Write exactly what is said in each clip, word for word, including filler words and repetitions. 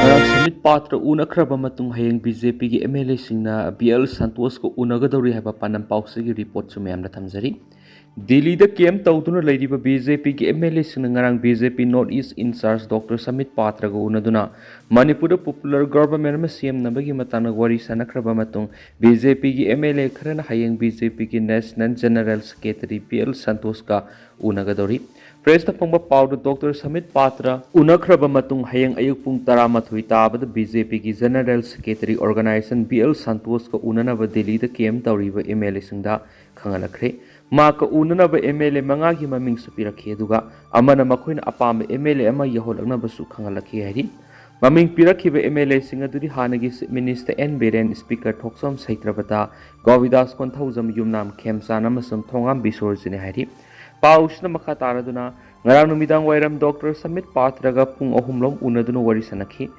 ꯉꯔꯥꯡ ꯁꯃꯤꯠ ꯄꯥꯇ꯭ꯔ ꯎꯅꯈ꯭ꯔꯕ ꯃꯇꯨꯡ ꯍꯌꯦꯡ ꯕꯤ ꯖꯦ ꯄꯤꯒꯤ ꯑꯦꯝ ꯑꯦꯜ ꯑꯦꯁꯤꯡꯅ ꯕꯤ ꯑꯦꯜ ꯁꯟꯇꯣꯁꯀ ꯎꯅꯒꯗꯧꯔꯤ ꯍꯥꯏꯕ ꯄꯥꯟꯗꯝ ꯄꯥꯎꯆꯦꯒꯤ ꯔꯤꯄꯣꯔꯠꯁꯨ ꯃꯌꯥꯝꯗ ꯊꯝꯖꯔꯤ꯫ ꯗꯤꯜꯂꯤꯗ ꯀꯦꯝꯞ ꯇꯧꯗꯨꯅ ꯂꯩꯔꯤꯕ ꯕꯤ ꯖꯦ ꯄꯤꯒꯤ ꯑꯦꯝ ꯑꯦꯜ ꯑꯦꯁꯤꯡꯅ ꯉꯔꯥꯡ B J P north east in charge doctor Sambit ꯄꯥꯇ꯭ꯔꯒ ꯎꯅꯗꯨꯅ ꯃꯅꯤꯄꯨꯔꯗ ꯄꯣꯄꯨꯂꯔ ꯒꯚꯔꯟꯃꯦꯟꯠ ꯑꯃ ꯁꯦꯝꯅꯕꯒꯤ ꯃꯇꯥꯡꯗ ꯋꯥꯔꯤ ꯁꯥꯟꯅꯈ꯭ꯔꯕ ꯃꯇꯨꯡ, ꯕꯤ ꯖꯦ ꯄꯤꯒꯤ ꯑꯦꯝ ꯑꯦꯜ ꯑꯦ ꯈꯔꯅ ꯍꯌꯦꯡ ꯕꯤ ꯖꯦ ꯄꯤꯒꯤ national general secretary B L ꯁꯟꯇꯣꯁꯀ ꯎꯅꯒꯗꯧꯔꯤ꯫ ꯄ꯭ꯔꯦꯁꯇ ꯐꯣꯡꯕ ꯄꯥꯎꯗ ꯗꯣꯛꯇꯔ ꯁꯃꯤꯠ ꯄꯥꯇ꯭ꯔ ꯎꯅꯈ꯭ꯔꯕ ꯃꯇꯨꯡ ꯍꯌꯦꯡ ꯑꯌꯨꯛ ꯄꯨꯡ ꯇꯔꯥꯃꯥꯊꯣꯏ ꯇꯥꯕꯗ ꯕꯤ ꯖꯦ ꯄꯤꯒꯤ general secretary organisation B L ꯁꯟꯇꯣꯁꯀ ꯎꯅꯅꯕ ꯗꯤꯜꯂꯤꯗ ꯀꯦꯝꯞ ꯇꯧꯔꯤꯕ ꯑꯦꯝ ꯑꯦꯜ ꯑꯦꯁꯤꯡꯗ ꯈꯪꯍꯜꯂꯛꯈ꯭ꯔꯦ꯫ ꯃꯍꯥꯛꯀ ꯎꯅꯅꯕ ꯑꯦꯝ ꯑꯦꯜ ꯑꯦ ꯃꯉꯥꯒꯤ ꯃꯃꯤꯡꯁꯨ ꯄꯤꯔꯛꯈꯤ, ꯑꯗꯨꯒ ꯑꯃꯅ ꯃꯈꯣꯏꯅ ꯑꯄꯥꯝꯕ ꯑꯦꯝ ꯑꯦꯜ ꯑꯦ ꯑꯃ ꯌꯧꯍꯜꯂꯛꯅꯕꯁꯨ ꯈꯪꯍꯜꯂꯛꯈꯤ ꯍꯥꯏꯔꯤ꯫ ꯃꯃꯤꯡ ꯄꯤꯔꯛꯈꯤꯕ ꯑꯦꯝ ꯑꯦꯜ ꯑꯦꯁꯤꯡ ꯑꯗꯨꯗꯤ ꯍꯥꯟꯅꯒꯤ chief minister N Biren, speaker Thokchom Satyabrata, Govindas Konthoujam, Yumnam Khemchand ꯑꯃꯁꯨꯡ ꯊꯣꯉꯥꯝ ꯕꯤꯁꯣꯔꯖꯤꯠꯅꯤ ꯍꯥꯏꯔꯤ꯫ ꯄꯥꯎꯁꯤꯅ ꯃꯈꯥ ꯇꯥꯔꯗꯨꯅ, ꯉꯔꯥꯡ ꯅꯨꯃꯤꯗꯥꯡ ꯋꯥꯏꯔꯝ ꯗꯣꯛꯇꯔ ꯁꯃꯤꯠ ꯄꯥꯇ꯭ꯔꯒ ꯄꯨꯡ ꯑꯍꯨꯝꯂꯣꯝ ꯎꯅꯗꯨꯅ ꯋꯥꯔꯤ ꯁꯥꯟꯅꯈꯤ꯫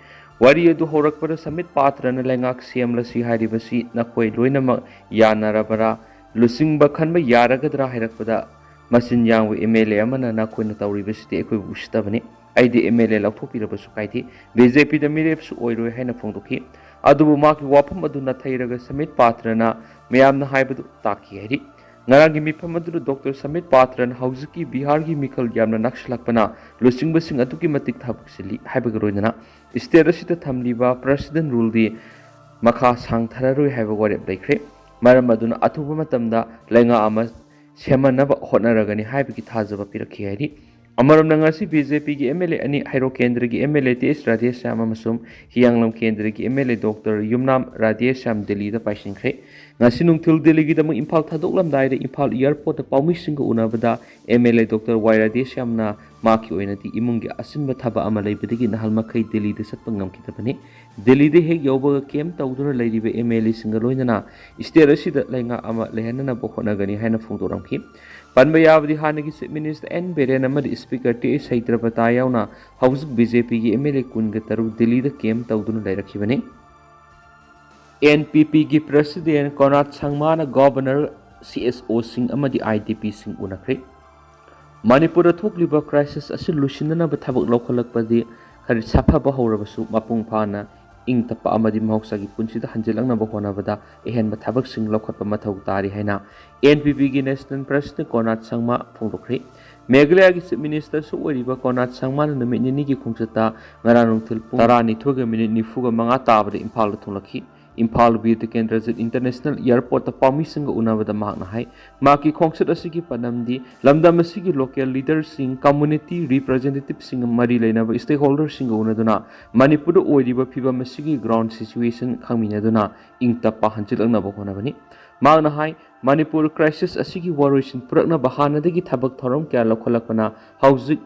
ꯋꯥꯔꯤ ꯑꯗꯨ ꯍꯧꯔꯛꯄꯗ ꯁꯃꯤꯠ ꯄꯥꯇ꯭ꯔꯅ ꯂꯩꯉꯥꯛ ꯁꯦꯝꯂꯁꯤ ꯍꯥꯏꯔꯤꯕꯁꯤ ꯅꯈꯣꯏ ꯂꯣꯏꯅꯃꯛ ꯌꯥꯅꯔꯕꯔꯥ? ꯂꯨꯆꯤꯡꯕ ꯈꯟꯕ ꯌꯥꯔꯒꯗ꯭ꯔꯥ ꯍꯥꯏꯔꯛꯄꯗ, ꯃꯆꯤꯟ ꯌꯥꯡꯕ ꯑꯦꯝ ꯑꯦꯜ ꯑꯦ ꯑꯃꯅ ꯅꯈꯣꯏꯅ ꯇꯧꯔꯤꯕꯁꯤꯗꯤ ꯑꯩꯈꯣꯏꯕꯨ ꯎꯁꯤꯠꯇꯕꯅꯤ꯫ ꯑꯩꯗꯤ ꯑꯦꯝ ꯑꯦꯜ ꯑꯦ ꯂꯧꯊꯣꯛꯄꯤꯔꯕꯁꯨ ꯀꯥꯏꯗꯦ, ꯕꯤ ꯖꯦ ꯄꯤꯗ ꯃꯤꯔꯦꯞꯁꯨ ꯑꯣꯏꯔꯣꯏ ꯍꯥꯏꯅ ꯐꯣꯡꯗꯣꯛꯈꯤ꯫ ꯑꯗꯨꯕꯨ ꯃꯍꯥꯛꯀꯤ ꯋꯥꯐꯝ ꯑꯗꯨ ꯅꯥꯊꯩꯔꯒ ꯁꯃꯤꯠ ꯄꯥꯇ꯭ꯔꯅ ꯃꯌꯥꯝꯅ ꯍꯥꯏꯕꯗꯨ ꯇꯥꯛꯈꯤ ꯍꯥꯏꯔꯤ꯫ ꯉꯔꯥꯡꯒꯤ ꯃꯤꯐꯝ ꯑꯗꯨꯗ ꯗꯣꯛꯇꯔ ꯁꯃꯤꯠ ꯄꯥꯇ꯭ꯔꯅ ꯍꯧꯖꯤꯛꯀꯤ ꯕꯤꯍꯥꯔꯒꯤ ꯃꯤꯈꯜ ꯌꯥꯝꯅ ꯅꯛꯁꯤꯜꯂꯛꯄꯅ ꯂꯨꯆꯤꯡꯕꯁꯤꯡ ꯑꯗꯨꯛꯀꯤ ꯃꯇꯤꯛ ꯊꯕꯛ ꯆꯤꯜꯂꯤ ꯍꯥꯏꯕꯒ ꯂꯣꯏꯅꯅ ꯁ꯭ꯇꯦꯠ ꯑꯁꯤꯗ ꯊꯝꯂꯤꯕ ꯄ꯭ꯔꯦꯁꯤꯗꯦꯟ ꯔꯨꯜꯗꯤ ꯃꯈꯥ ꯁꯥꯡꯊꯔꯔꯣꯏ ꯍꯥꯏꯕ ꯋꯥꯔꯦꯞ ꯂꯩꯈ꯭ꯔꯦ꯫ ꯃꯔꯝ ꯑꯗꯨꯅ ꯑꯊꯨꯕ ꯃꯇꯝꯗ ꯂꯩꯉꯥꯛ ꯑꯃ ꯁꯦꯝꯃꯟꯅꯕ ꯍꯣꯠꯅꯔꯒꯅꯤ ꯍꯥꯏꯕꯒꯤ ꯊꯥꯖꯕ ꯄꯤꯔꯛꯈꯤ ꯍꯥꯏꯔꯤ꯫ ꯑꯃꯔꯣꯝꯗ ꯉꯁꯤ ꯕꯤ ꯖꯦ ꯄꯤꯒꯤ ꯑꯦꯝ ꯑꯦꯜ ꯑꯦ ꯑꯅꯤ ꯍꯩꯔꯣꯛ ꯀꯦꯟꯗ꯭ꯔꯒꯤ ꯑꯦꯝ ꯑꯦꯜ ꯑꯦ ꯇꯤ ꯑꯦꯁ ꯔꯥꯙꯦꯁ꯭ꯌꯥꯝ ꯑꯃꯁꯨꯡ ꯍꯤꯌꯥꯡꯂꯝ ꯀꯦꯟꯗ꯭ꯔꯒꯤ ꯑꯦꯝ ꯑꯦꯜ ꯑꯦ ꯗꯣꯛꯇꯔ ꯌꯨꯝꯅꯥꯝ ꯔꯥꯙꯦꯁ꯭ꯌꯥꯝ ꯗꯤꯜꯂꯤꯗ ꯄꯥꯏꯁꯤꯟꯈ꯭ꯔꯦ꯫ ꯉꯁꯤ ꯅꯨꯡꯊꯤꯜ ꯗꯤꯜꯂꯤꯒꯤꯗꯃꯛ ꯏꯝꯐꯥꯜ ꯊꯥꯗꯣꯛꯂꯝꯗꯥꯏꯗ ꯏꯝꯐꯥꯜ ꯑꯦꯌꯔꯄꯣꯔꯠꯇ ꯄꯥꯎꯃꯤꯁꯤꯡꯒ ꯎꯅꯕꯗ ꯑꯦꯝ ꯑꯦꯜ ꯑꯦ ꯗꯣꯛꯇꯔ ꯋꯥꯏ ꯔꯥꯙꯦꯁ꯭ꯌꯥꯝꯅ ꯃꯍꯥꯛꯀꯤ ꯑꯣꯏꯅꯗꯤ ꯏꯃꯨꯡꯒꯤ ꯑꯆꯤꯟꯕ ꯊꯕꯛ ꯑꯃ ꯂꯩꯕꯗꯒꯤ ꯅꯍꯥꯟ ꯃꯈꯩ ꯗꯤꯜꯂꯤꯗ ꯆꯠꯄ ꯉꯝꯈꯤꯗꯕꯅꯤ꯫ ꯗꯤꯜꯂꯤꯗ ꯍꯦꯛ ꯌꯧꯕꯒ ꯀꯦꯝꯞ ꯇꯧꯗꯨꯅ ꯂꯩꯔꯤꯕ ꯑꯦꯝ ꯑꯦꯜ ꯑꯦꯁꯤꯡꯒ ꯂꯣꯏꯅꯅ ꯁ꯭ꯇꯦꯠ ꯑꯁꯤꯗ ꯂꯩꯉꯥꯛ ꯑꯃ ꯂꯩꯍꯟꯅꯅꯕ ꯍꯣꯠꯅꯒꯅꯤ ꯍꯥꯏꯅ ꯐꯣꯡꯗꯣꯔꯝꯈꯤ꯫ ꯄꯟꯕ ꯌꯥꯕꯗꯤ ꯍꯥꯟꯅꯒꯤ ꯆꯤꯐ ꯃꯤꯅꯤꯁꯇꯔ ꯑꯦꯟ ꯕꯤꯔꯦꯟ ꯑꯃꯗꯤ ꯁ꯭ꯄꯤꯀꯔ ꯇꯤ ꯑꯦꯁ ꯁꯩꯇ꯭ꯔꯕꯇꯥ ꯌꯥꯎꯅ ꯍꯧꯖꯤꯛ ꯕꯤ ꯖꯦ ꯄꯤꯒꯤ ꯑꯦꯝ ꯑꯦꯜ ꯑꯦ ꯀꯨꯟꯒ ꯇꯔꯨꯛ ꯗꯤꯜꯂꯤꯗ ꯀꯦꯝꯞ ꯇꯧꯗꯨꯅ ꯂꯩꯔꯛꯈꯤꯕꯅꯤ꯫ ꯑꯦꯟ ꯄꯤ ꯄꯤꯒꯤ President ꯀꯣꯅꯥꯠ ꯁꯪꯃꯥꯅ Governor, C S Oꯁꯤꯡ ꯑꯃꯗꯤ I D Pꯁꯤꯡ ꯎꯅꯈ꯭ꯔꯦ꯫ ꯃꯅꯤꯄꯨꯔꯗ ꯊꯣꯛꯂꯤꯕ crisis ꯑꯁꯤ ꯂꯣꯏꯁꯤꯟꯅꯅꯕ ꯊꯕꯛ ꯂꯧꯈꯠꯂꯛꯄꯗꯤ ꯈꯔ ꯁꯥꯐꯕ ꯍꯧꯔꯕꯁꯨ, ꯃꯄꯨꯡ ꯐꯥꯅ ꯏꯪ ꯇꯞꯄ ꯑꯃꯗꯤ ꯃꯍꯧꯁꯥꯒꯤ ꯄꯨꯟꯁꯤꯗ ꯍꯟꯖꯤꯜꯂꯛꯅꯕ ꯍꯣꯠꯅꯕꯗ ꯑꯍꯦꯟꯕ ꯊꯕꯛꯁꯤꯡ ꯂꯧꯈꯠꯄ ꯃꯊꯧ ꯇꯥꯔꯤ ꯍꯥꯏꯅ N P Pꯒꯤ National President ꯀꯣꯅꯥꯠ ꯁꯪꯃꯥ ꯐꯣꯡꯗꯣꯛꯈ꯭ꯔꯦ꯫ ꯃꯦꯘꯥꯂꯌꯥꯒꯤ Chief Ministerꯁꯨ ꯑꯣꯏꯔꯤꯕ ꯀꯣꯅꯥꯠ ꯁꯪꯃꯥꯅ ꯅꯨꯃꯤꯠ ꯅꯤꯅꯤꯒꯤ ꯈꯣꯡꯆꯠꯇ ꯉꯔꯥꯡ ꯅꯨꯡꯊꯤꯜ ꯄꯨꯡ ꯇꯔꯥꯅꯤꯊꯣꯏꯒ ꯃꯤꯅꯤꯠ ꯅꯤꯐꯨꯒ ꯃꯉꯥ ꯇꯥꯕꯗ ꯏꯝꯐꯥꯜꯗ ꯊꯨꯡꯂꯛꯈꯤ꯫ ꯏꯝꯐꯥꯜ ꯕꯤꯔ ꯇꯤꯀꯦꯟꯗ꯭ꯔꯖꯤꯠ International Airportꯇ ꯄꯥꯎꯃꯤꯁꯤꯡꯒ ꯎꯅꯕꯗ ꯃꯍꯥꯛꯅ ꯍꯥꯏ, ꯃꯍꯥꯛꯀꯤ ꯈꯣꯡꯆꯠ ꯑꯁꯤꯒꯤ ꯄꯥꯟꯗꯝꯗꯤ ꯂꯝꯗꯝ ꯑꯁꯤꯒꯤ local leaderꯁꯤꯡ, community representativeꯁꯤꯡꯒ ꯃꯔꯤ ꯂꯩꯅꯕ stakeholderꯁꯤꯡꯒ ꯎꯅꯗꯨꯅ ꯃꯅꯤꯄꯨꯔꯗ ꯑꯣꯏꯔꯤꯕ ꯐꯤꯕꯝ ꯑꯁꯤꯒꯤ ground situation ꯈꯪꯃꯤꯟꯅꯗꯨꯅ ꯏꯪ ꯇꯞꯄ ꯍꯟꯖꯤꯜꯂꯛꯅꯕ ꯍꯣꯠꯅꯕꯅꯤ꯫ ꯃꯍꯥꯛꯅ ꯍꯥꯏ, ꯃꯅꯤꯄꯨꯔ crisis ꯑꯁꯤꯒꯤ ꯋꯥꯔꯣꯏꯁꯤꯟ ꯄꯨꯔꯛꯅꯕ ꯍꯥꯟꯅꯗꯒꯤ ꯊꯕꯛ ꯊꯧꯔꯝ ꯀꯌꯥ ꯂꯧꯈꯠꯂꯛꯄꯅ ꯍꯧꯖꯤꯛ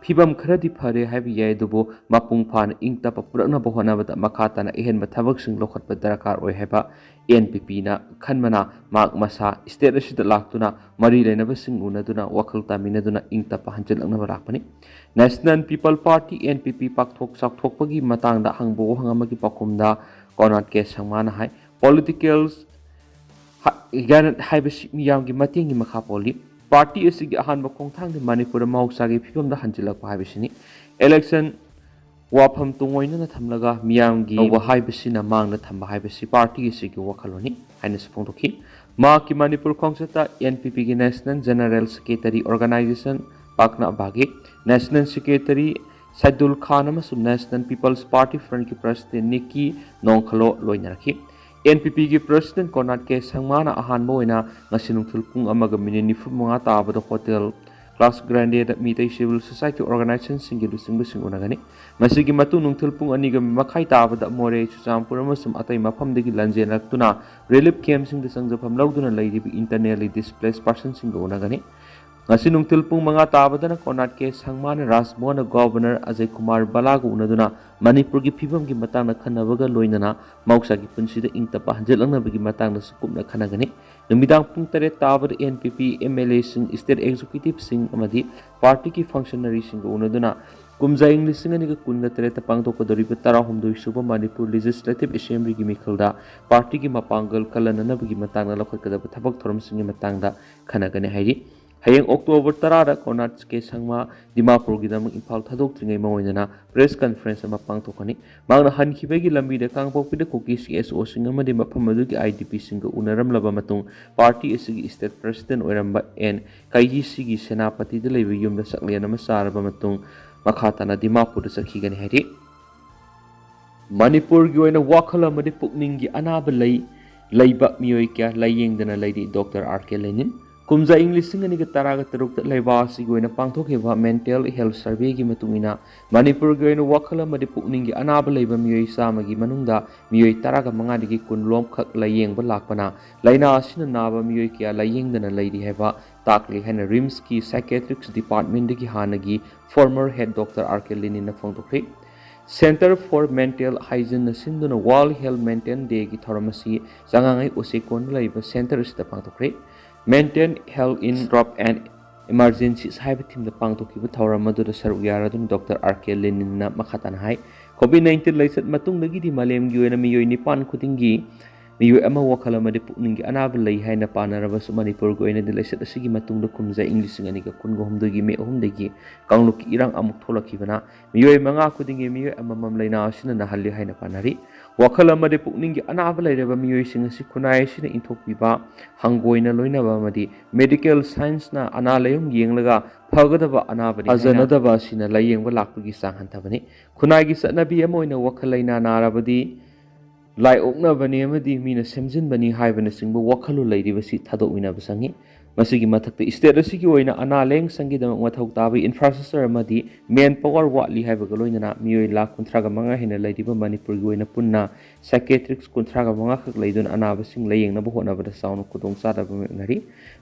ꯐꯤꯕꯝ ꯈꯔꯗꯤ ꯐꯔꯦ ꯍꯥꯏꯕ ꯌꯥꯏ, ꯑꯗꯨꯕꯨ ꯃꯄꯨꯡ ꯐꯥꯅ ꯏꯪ ꯇꯞꯄ ꯄꯨꯔꯛꯅꯕ ꯍꯣꯠꯅꯕꯗ ꯃꯈꯥ ꯇꯥꯅ ꯑꯍꯦꯟꯕ ꯊꯕꯛꯁꯤꯡ ꯂꯧꯈꯠꯄ ꯗꯔꯀꯥꯔ ꯑꯣꯏ ꯍꯥꯏꯕ N P Pꯅ ꯈꯟꯕꯅ ꯃꯍꯥꯛ ꯃꯁꯥ state ꯑꯁꯤꯗ ꯂꯥꯛꯇꯨꯅ ꯃꯔꯤ ꯂꯩꯅꯕꯁꯤꯡ ꯎꯅꯗꯨꯅ ꯋꯥꯈꯜ ꯇꯥꯃꯤꯟꯅꯗꯨꯅ ꯏꯪ ꯇꯞꯄ ꯍꯟꯖꯤꯜꯂꯛꯅꯕ ꯂꯥꯛꯄꯅꯤ꯫ National People Party, N P P, ꯄꯥꯛꯊꯣꯛ ꯆꯥꯎꯊꯣꯛꯄꯒꯤ ꯃꯇꯥꯡꯗ ꯍꯪꯕ ꯋꯥꯍꯪ ꯑꯃꯒꯤ ꯄꯥꯎꯈꯨꯝꯗ ꯀꯣꯅꯥꯠ ꯀꯦ ꯁꯪꯃꯥꯅ ꯍꯥꯏ, Politicals ꯍꯥ-, ꯒ꯭ꯌꯥꯟ ꯍꯥꯏꯕꯁꯤ ꯃꯤꯌꯥꯝꯒꯤ ꯃꯇꯦꯡꯒꯤ ꯃꯈꯥ ꯄꯣꯜꯂꯤ꯫ Party ꯑꯁꯤꯒꯤ ꯑꯍꯥꯟꯕ ꯈꯣꯡꯊꯥꯡꯗꯤ ꯃꯅꯤꯄꯨꯔꯗ ꯃꯍꯧꯁꯥꯒꯤ ꯐꯤꯕꯝꯗ ꯍꯟꯖꯤꯜꯂꯛꯄ ꯍꯥꯏꯕꯁꯤꯅꯤ꯫ Election ꯋꯥꯐꯝ ꯇꯨꯡꯑꯣꯏꯅꯅ ꯊꯝꯂꯒ ꯃꯤꯌꯥꯝꯒꯤ ꯇꯧꯕ ꯍꯥꯏꯕꯁꯤꯅ ꯃꯥꯡꯗ ꯊꯝꯕ ꯍꯥꯏꯕꯁꯤ party ꯑꯁꯤꯒꯤ ꯋꯥꯈꯜꯂꯣꯟꯅꯤ ꯍꯥꯏꯅꯁꯨ ꯐꯣꯡꯗꯣꯛꯈꯤ꯫ ꯃꯍꯥꯛꯀꯤ Manipur ꯈꯣꯡꯆꯠꯇ N P Pꯒꯤ National General Secretary Organization ꯄꯥꯛꯅ ꯕꯥꯒꯦ, National Secretary ꯁꯥꯏꯗꯨꯜ ꯈꯥꯟ ꯑꯃꯁꯨꯡ National People's Party Frontꯀꯤ President ꯅꯤꯀꯤ ꯅꯣꯡꯈꯂꯣ ꯂꯣꯏꯅꯔꯛꯈꯤ꯫ N P Pꯒꯤ President ꯀꯣꯅꯥꯠ ꯀꯦ ꯁꯪꯃꯥꯅ ꯑꯍꯥꯟꯕ ꯑꯣꯏꯅ ꯉꯁꯤ ꯅꯨꯡꯊꯤꯜ ꯄꯨꯡ ꯑꯃꯒ ꯃꯤꯅꯤꯠ ꯅꯤꯐꯨ ꯃꯉꯥ ꯇꯥꯕꯗ Hotel Class Grandeꯗ Meitei civil society organizationꯁꯤꯡꯒꯤ ꯂꯨꯆꯤꯡꯕꯁꯤꯡ ꯎꯅꯒꯅꯤ꯫ ꯃꯁꯤꯒꯤ ꯃꯇꯨꯡ ꯅꯨꯡꯊꯤꯜ ꯄꯨꯡ ꯑꯅꯤꯒ ꯃꯈꯥꯏ ꯇꯥꯕꯗ ꯃꯣꯔꯦ, ꯆꯨꯔꯆꯥꯟꯄꯨꯔ ꯑꯃꯁꯨꯡ ꯑꯇꯩ ꯃꯐꯝꯗꯒꯤ ꯂꯥꯟꯖꯦꯟꯅꯔꯛꯇꯨꯅ relief campꯁꯤꯡꯗ ꯆꯪꯖꯐꯝ ꯂꯧꯗꯨꯅ ꯂꯩꯔꯤꯕ internally displaced personꯁꯤꯡꯒ ꯎꯅꯒꯅꯤ꯫ ꯉꯁꯤ ꯅꯨꯡꯊꯤꯜ ꯄꯨꯡ ꯃꯉꯥ ꯇꯥꯕꯗꯅ ꯀꯣꯅꯥꯠ ꯀꯦ ꯁꯪꯃꯥꯅ ꯔꯥꯖꯚꯋꯟꯗ Governor ꯑꯖꯌ ꯀꯨꯃꯥꯔ ꯕꯂꯥꯒ ꯎꯅꯗꯨꯅ ꯃꯅꯤꯄꯨꯔꯒꯤ ꯐꯤꯕꯝꯒꯤ ꯃꯇꯥꯡꯗ ꯈꯟꯅꯕꯒ ꯂꯣꯏꯅꯅ ꯃꯍꯧꯁꯥꯒꯤ ꯄꯨꯟꯁꯤꯗ ꯏꯪ ꯇꯞꯄ ꯍꯟꯖꯤꯜꯂꯛꯅꯕꯒꯤ ꯃꯇꯥꯡꯗꯁꯨ ꯀꯨꯞꯅ ꯈꯟꯅꯒꯅꯤ꯫ ꯅꯨꯃꯤꯗꯥꯡ ꯄꯨꯡ ꯇꯔꯦꯠ ꯇꯥꯕꯗ N P P M L Aꯁꯤꯡ, state executiveꯁꯤꯡ ꯑꯃꯗꯤ partyꯒꯤ functionaryꯁꯤꯡꯒ ꯎꯅꯗꯨꯅ ꯀꯨꯝꯖꯥ ꯏꯪ ꯂꯤꯁꯤꯡ ꯑꯅꯤꯒ ꯀꯨꯟꯒ ꯇꯔꯦꯠꯇ ꯄꯥꯡꯊꯣꯛꯀꯗꯧꯔꯤꯕ ꯇꯔꯥꯍꯨꯝꯗꯣꯏ ꯁꯨꯕ ꯃꯅꯤꯄꯨꯔ ꯂꯦꯖꯤꯁꯂꯦꯇꯤꯚ ꯑꯦꯁꯦꯝꯕ꯭ꯂꯤꯒꯤ ꯃꯤꯈꯜꯗ ꯄꯥꯔꯇꯤꯒꯤ ꯃꯄꯥꯡꯒꯜ ꯀꯜꯍꯟꯅꯅꯕꯒꯤ ꯃꯇꯥꯡꯗ ꯂꯧꯈꯠꯀꯗꯕ ꯊꯕꯛ ꯊꯧꯔꯝꯁꯤꯡꯒꯤ ꯃꯇꯥꯡꯗ ꯈꯟꯅꯒꯅꯤ ꯍꯥꯏꯔꯤ꯫ ꯍꯌꯦꯡ ꯑꯣꯛꯇꯣꯕꯔ ꯇꯔꯥꯗ ꯀꯣꯔꯅꯥꯠ ꯀꯦ ꯁꯪꯃꯥ ꯗꯤꯃꯥꯄꯨꯔꯒꯤꯗꯃꯛ ꯏꯝꯐꯥꯜ ꯊꯥꯗꯣꯛꯇ꯭ꯔꯤꯉꯩ ꯃꯃꯥꯡ ꯑꯣꯏꯅ ꯄ꯭ꯔꯦꯁ ꯀꯟꯐꯔꯦꯟꯁ ꯑꯃ ꯄꯥꯡꯊꯣꯛꯀꯅꯤ꯫ ꯃꯍꯥꯛꯅ ꯍꯟꯈꯤꯕꯒꯤ ꯂꯝꯕꯤꯗ ꯀꯥꯡꯄꯣꯛꯄꯤꯗ ꯀꯨꯀꯤ ꯁꯤ ꯑꯦꯁ ꯑꯣꯁꯤꯡ ꯑꯃꯗꯤ ꯃꯐꯝ ꯑꯗꯨꯒꯤ ꯑꯥꯏ ꯗꯤ ꯄꯤꯁꯤꯡꯒ ꯎꯅꯔꯝꯂꯕ ꯃꯇꯨꯡ, ꯄꯥꯔꯇꯤ ꯑꯁꯤꯒꯤ ꯁ꯭ꯇꯦꯠ ꯄ꯭ꯔꯁꯤꯗꯦꯟꯠ ꯑꯣꯏꯔꯝꯕ ꯑꯦꯟ ꯀꯩꯖꯤꯁꯤꯒꯤ ꯁꯦꯅꯥꯄꯇꯤꯗ ꯂꯩꯕ ꯌꯨꯝꯗ ꯆꯥꯛꯂꯦꯟ ꯑꯃ ꯆꯥꯔꯕ ꯃꯇꯨꯡ, ꯃꯈꯥ ꯇꯥꯅ ꯗꯤꯃꯥꯄꯨꯔꯗ ꯆꯠꯈꯤꯒꯅꯤ ꯍꯥꯏꯔꯤ꯫ ꯃꯅꯤꯄꯨꯔꯒꯤ ꯑꯣꯏꯅ ꯋꯥꯈꯜ ꯑꯃꯗꯤ ꯄꯨꯛꯅꯤꯡꯒꯤ ꯑꯅꯥꯕ ꯂꯩ, ꯂꯩꯕ ꯃꯤꯑꯣꯏ ꯀꯌꯥ ꯂꯥꯏꯌꯦꯡꯗꯅ ꯂꯩꯔꯤ ꯗꯣꯛꯇꯔ ꯑꯥꯔ ꯀꯦ ꯂꯦꯅꯤꯟ꯫ ꯀꯨꯝꯖꯥ ꯏꯪ ꯂꯤꯁꯤꯡ ꯑꯅꯤꯒ ꯇꯔꯥꯒ ꯇꯔꯨꯛꯇ ꯂꯩꯕꯥꯛ ꯑꯁꯤꯒꯤ ꯑꯣꯏꯅ ꯄꯥꯡꯊꯣꯛꯈꯤꯕ ꯃꯦꯟꯇꯦꯜ ꯍꯦꯜꯊ ꯁꯔꯚꯦꯒꯤ ꯃꯇꯨꯡ ꯏꯟꯅ, ꯃꯅꯤꯄꯨꯔꯒꯤ ꯑꯣꯏꯅ ꯋꯥꯈꯜ ꯑꯃꯗꯤ ꯄꯨꯛꯅꯤꯡꯒꯤ ꯑꯅꯥꯕ ꯂꯩꯕ ꯃꯤꯑꯣꯏ ꯆꯥꯝꯃꯒꯤ ꯃꯅꯨꯡꯗ ꯃꯤꯑꯣꯏ ꯇꯔꯥꯒ ꯃꯉꯥꯗꯒꯤ ꯀꯨꯟ ꯂꯣꯝꯈꯛ ꯂꯥꯏꯌꯦꯡꯕ ꯂꯥꯛꯄꯅ, ꯂꯥꯏꯅꯥ ꯑꯁꯤꯅ ꯅꯥꯕ ꯃꯤꯑꯣꯏ ꯀꯌꯥ ꯂꯥꯏꯌꯦꯡꯗꯅ ꯂꯩꯔꯤ ꯍꯥꯏꯕ ꯇꯥꯛꯂꯤ ꯍꯥꯏꯅ ꯔꯤꯝꯁꯀꯤ ꯁꯥꯏꯀꯦꯇ꯭ꯔꯤꯛꯁ ꯗꯤꯄꯥꯔꯠꯃꯦꯟꯗꯒꯤ ꯍꯥꯟꯅꯒꯤ ꯐꯣꯔꯃꯔ ꯍꯦꯗ ꯗꯣꯛꯇꯔ ꯑꯥꯔ ꯀꯦ ꯂꯦꯅꯤꯟꯅ ꯐꯣꯡꯗꯣꯛꯈ꯭ꯔꯤ꯫ ꯁꯦꯟꯇꯔ ꯐꯣꯔ ꯃꯦꯟꯇꯦꯜ ꯍꯥꯏꯖꯤꯟꯅ ꯁꯤꯟꯗꯨꯅ ꯋꯥꯔꯜꯗ ꯍꯦꯜꯊ ꯃꯦꯟꯇꯦꯜ ꯗꯦꯒꯤ ꯊꯧꯔꯝ ꯑꯁꯤ ꯆꯉꯥꯡꯉꯩ ꯎꯆꯦꯛꯀꯣꯟꯗ ꯂꯩꯕ ꯁꯦꯟꯇꯔ ꯑꯁꯤꯗ ꯄꯥꯡꯊꯣꯛꯈ꯭ꯔꯦ꯫ Mental health in times of emergencies ꯍꯥꯏꯕ ꯊꯤꯝꯗ ꯄꯥꯡꯊꯣꯛꯈꯤꯕ ꯊꯧꯔꯝ ꯑꯗꯨꯗ ꯁꯔꯨꯛ ꯌꯥꯔꯗꯨꯅ ꯗꯣꯛꯇꯔ ꯑꯥꯔ ꯀꯦ ꯂꯦꯅꯤꯟꯅ ꯃꯈꯥ ꯇꯥꯅ ꯍꯥꯏ, ꯀꯣꯚꯤꯗ ꯅꯥꯏꯟꯇꯤꯟ ꯂꯥꯏꯆꯠ ꯃꯇꯨꯡꯗꯒꯤꯗꯤ ꯃꯥꯂꯦꯝꯒꯤ ꯑꯣꯏꯅ ꯃꯤꯑꯣꯏ ꯅꯤꯄꯥꯟ ꯈꯨꯗꯤꯡꯒꯤ ꯃꯤꯑꯣꯏ ꯑꯃ ꯋꯥꯈꯜ ꯑꯃꯗꯤ ꯄꯨꯛꯅꯤꯡꯒꯤ ꯑꯅꯥꯕ ꯂꯩ ꯍꯥꯏꯅ ꯄꯥꯅꯔꯕꯁꯨ, ꯃꯅꯤꯄꯨꯔꯒꯤ ꯑꯣꯏꯅꯗꯤ ꯂꯥꯏꯆꯠ ꯑꯁꯤꯒꯤ ꯃꯇꯨꯡꯗ ꯀꯨꯝꯖꯥ ꯏꯪ ꯂꯤꯁꯤꯡ ꯑꯅꯤꯒ ꯀꯨꯟꯒ ꯍꯨꯝꯗꯣꯏꯒꯤ ꯃꯦ ꯑꯍꯨꯝꯗꯒꯤ ꯀꯥꯡꯂꯨꯞꯀꯤ ꯏꯔꯥꯡ ꯑꯃꯨꯛ ꯊꯣꯛꯂꯛꯈꯤꯕꯅ, ꯃꯤꯑꯣꯏ ꯃꯉꯥ ꯈꯨꯗꯤꯡꯒꯤ ꯃꯤꯑꯣꯏ ꯑꯃꯃꯝ ꯂꯥꯏꯅꯥ ꯑꯁꯤꯅ ꯅꯥꯍꯜꯂꯤ ꯍꯥꯏꯅ ꯄꯥꯅꯔꯤ꯫ ꯋꯥꯈꯜ ꯑꯃꯗꯤ ꯄꯨꯛꯅꯤꯡꯒꯤ ꯑꯅꯥꯕ ꯂꯩꯔꯕ ꯃꯤꯑꯣꯏꯁꯤꯡ ꯑꯁꯤ ꯈꯨꯟꯅꯥꯏ ꯑꯁꯤꯅ ꯏꯟꯊꯣꯛꯄꯤꯕ, ꯍꯪꯒꯣꯏꯅ ꯂꯣꯏꯅꯕ ꯑꯃꯗꯤ ꯃꯦꯗꯤꯀꯦꯜ ꯁꯥꯏꯟꯁꯅ ꯑꯅꯥ ꯂꯥꯏꯌꯣꯡ ꯌꯦꯡꯂꯒ ꯐꯒꯗꯕ ꯑꯅꯥꯕꯅꯤ ꯍꯥꯏꯅ ꯊꯥꯖꯅꯗꯕ ꯑꯁꯤꯅ ꯂꯥꯏꯌꯦꯡꯕ ꯂꯥꯛꯄꯒꯤ ꯆꯥꯡ ꯍꯟꯊꯕꯅꯤ꯫ ꯈꯨꯟꯅꯥꯏꯒꯤ ꯆꯠꯅꯕꯤ ꯑꯃ ꯑꯣꯏꯅ ꯋꯥꯈꯜ ꯂꯩꯅꯥ ꯅꯥꯔꯕꯗꯤ ꯂꯥꯏ ꯑꯣꯛꯅꯕꯅꯤ ꯑꯃꯗꯤ ꯃꯤꯅ ꯁꯦꯝꯖꯤꯟꯕꯅꯤ ꯍꯥꯏꯕꯅꯆꯤꯡꯕ ꯋꯥꯈꯜꯂꯣꯟ ꯂꯩꯔꯤꯕꯁꯤ ꯊꯥꯗꯣꯛꯃꯤꯟꯅꯕ ꯆꯪꯏ꯫ ꯃꯁꯤꯒꯤ ꯃꯊꯛꯇ, ꯁ꯭ꯇꯦꯠ ꯑꯁꯤꯒꯤ ꯑꯣꯏꯅ ꯑꯅꯥ ꯂꯥꯌꯦꯡ ꯁꯪꯒꯤꯗꯃꯛ ꯃꯊꯧ ꯇꯥꯕ ꯏꯟꯐ꯭ꯔꯥꯁ꯭ꯇ꯭ꯔꯛꯆꯔ ꯑꯃꯗꯤ ꯃꯦꯟ ꯄꯥꯋꯔ ꯋꯥꯠꯂꯤ ꯍꯥꯏꯕꯒ ꯂꯣꯏꯅꯅ ꯃꯤꯑꯣꯏ ꯂꯥꯈ ꯀꯨꯟꯊ꯭ꯔꯥꯒ ꯃꯉꯥ ꯍꯦꯟꯅ ꯂꯩꯔꯤꯕ ꯃꯅꯤꯄꯨꯔꯒꯤ ꯑꯣꯏꯅ ꯄꯨꯟꯅ ꯁꯥꯏꯀꯦꯇ꯭ꯔꯤꯛꯁ ꯀꯨꯟꯊ꯭ꯔꯥꯒ ꯃꯉꯥ ꯈꯛ ꯂꯩꯗꯨꯅ ꯑꯅꯥꯕꯁꯤꯡ ꯂꯥꯌꯦꯡꯅꯕ ꯍꯣꯠꯅꯕꯗ ꯆꯥꯎꯅ ꯈꯨꯗꯣꯡꯆꯥꯗꯕ ꯃꯥꯌꯣꯛꯅꯔꯤ꯫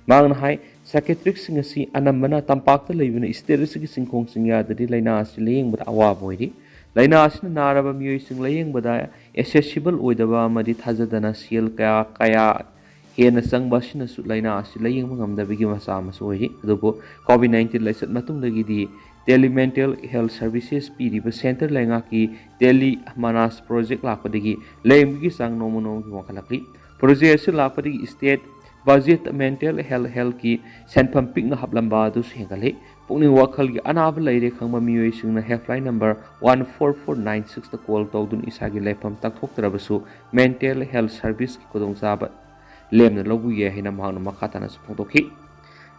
ꯃꯍꯥꯛꯅ ꯍꯥꯏ, ꯁꯥꯏꯀꯦꯇ꯭ꯔꯤꯛꯁꯤꯡ ꯑꯁꯤ ꯑꯅꯝꯕꯅ ꯇꯝꯄꯥꯛꯇ ꯂꯩꯕꯅ, ꯁ꯭ꯇꯦꯠ ꯑꯁꯤꯒꯤ ꯆꯤꯡꯈꯣꯡ ꯆꯤꯡꯌꯥꯗꯗꯤ ꯂꯥꯏꯅꯥ ꯑꯁꯤ ꯂꯥꯌꯦꯡꯕꯗ ꯑꯋꯥꯕ ꯑꯣꯏꯔꯤ꯫ ꯂꯥꯏꯅꯥ ꯑꯁꯤꯅ ꯅꯥꯔꯕ ꯃꯤꯑꯣꯏꯁꯤꯡ ꯂꯥꯌꯦꯡꯕꯗ ꯑꯦꯛꯁꯦꯁꯤꯕꯜ ꯑꯣꯏꯗꯕ ꯑꯃꯗꯤ ꯊꯥꯖꯗꯅ ꯁꯦꯜ ꯀꯌꯥ ꯀꯌꯥ ꯍꯦꯟꯅ ꯆꯪꯕ ꯑꯁꯤꯅꯁꯨ ꯂꯥꯏꯅꯥ ꯑꯁꯤ ꯂꯥꯌꯦꯡꯕ ꯉꯝꯗꯕꯒꯤ ꯃꯆꯥꯛ ꯑꯃꯁꯨ ꯑꯣꯏꯔꯤ꯫ ꯑꯗꯨꯕꯨ ꯀꯣꯚꯤꯗ ꯅꯥꯏꯟꯇꯤꯟ ꯂꯥꯏꯆꯠ ꯃꯇꯨꯡꯗꯒꯤꯗꯤ Tele Mental Health Services ꯄꯤꯔꯤꯕ centre ꯂꯩꯉꯥꯛꯀꯤ Tele Manas project ꯂꯥꯛꯄꯗꯒꯤ ꯂꯥꯏꯌꯦꯡꯕꯒꯤ ꯆꯥꯡ ꯅꯣꯡꯃ ꯅꯣꯡꯃꯒꯤ ꯋꯥꯡꯈꯠꯂꯛꯂꯤ꯫ Project ꯑꯁꯤ ꯂꯥꯛꯄꯗꯒꯤ state budget mental health healthꯀꯤ ꯁꯦꯟꯐꯝ ꯄꯤꯛꯅ ꯍꯥꯞꯂꯝꯕ ꯑꯗꯨꯁꯨ ꯍꯦꯟꯒꯠꯂꯤ꯫ ꯄꯨꯛꯅꯤꯡ ꯋꯥꯈꯜꯒꯤ ꯑꯅꯥꯕ ꯂꯩꯔꯦ ꯈꯪꯕ ꯃꯤꯑꯣꯏꯁꯤꯡꯅ helpline number one four four nine sixꯇ call ꯇꯧꯗꯨꯅ ꯏꯁꯥꯒꯤ ꯂꯩꯐꯝ ꯇꯥꯛꯊꯣꯛꯇ꯭ꯔꯕꯁꯨ mental health serviceꯀꯤ ꯈꯨꯗꯣꯡꯆꯥꯕ ꯂꯦꯝꯅ ꯂꯧꯕ ꯌꯥꯏ ꯍꯥꯏꯅ ꯃꯍꯥꯛꯅ ꯃꯈꯥ ꯇꯥꯅꯁꯨ ꯐꯣꯡꯗꯣꯛꯈꯤ꯫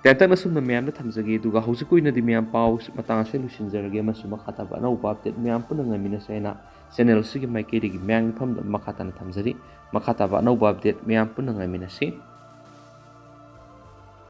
ꯇꯦꯟꯇꯛꯅ ꯁꯨꯝꯅ ꯃꯌꯥꯝꯗ ꯊꯝꯖꯒꯦ, ꯑꯗꯨꯒ ꯍꯧꯖꯤꯛꯀꯤ ꯑꯣꯏꯅꯗꯤ ꯃꯌꯥꯝ ꯄꯥꯎ ꯃꯇꯥꯡ ꯑꯁꯤꯗ ꯂꯣꯏꯁꯤꯟꯖꯔꯒꯦ, ꯑꯃꯁꯨꯡ ꯃꯈꯥ ꯇꯥꯕ ꯑꯅꯧꯕ update ꯃꯌꯥꯝ ꯄꯨꯟꯅ ꯉꯥꯏꯃꯤꯟꯅꯁꯦ ꯍꯥꯏꯅ channel ꯑꯁꯤꯒꯤ ꯃꯥꯏꯀꯩꯗꯒꯤ ꯃꯌꯥꯝꯒꯤ ꯃꯐꯝꯗ ꯃꯈꯥ ꯇꯥꯅ ꯊꯝꯖꯔꯤ꯫ ꯃꯈꯥ ꯇꯥꯕ ꯑꯅꯧꯕ update ꯃꯌꯥꯝ ꯄꯨꯟꯅ ꯉꯥꯏꯃꯤꯟꯅꯁꯤ꯫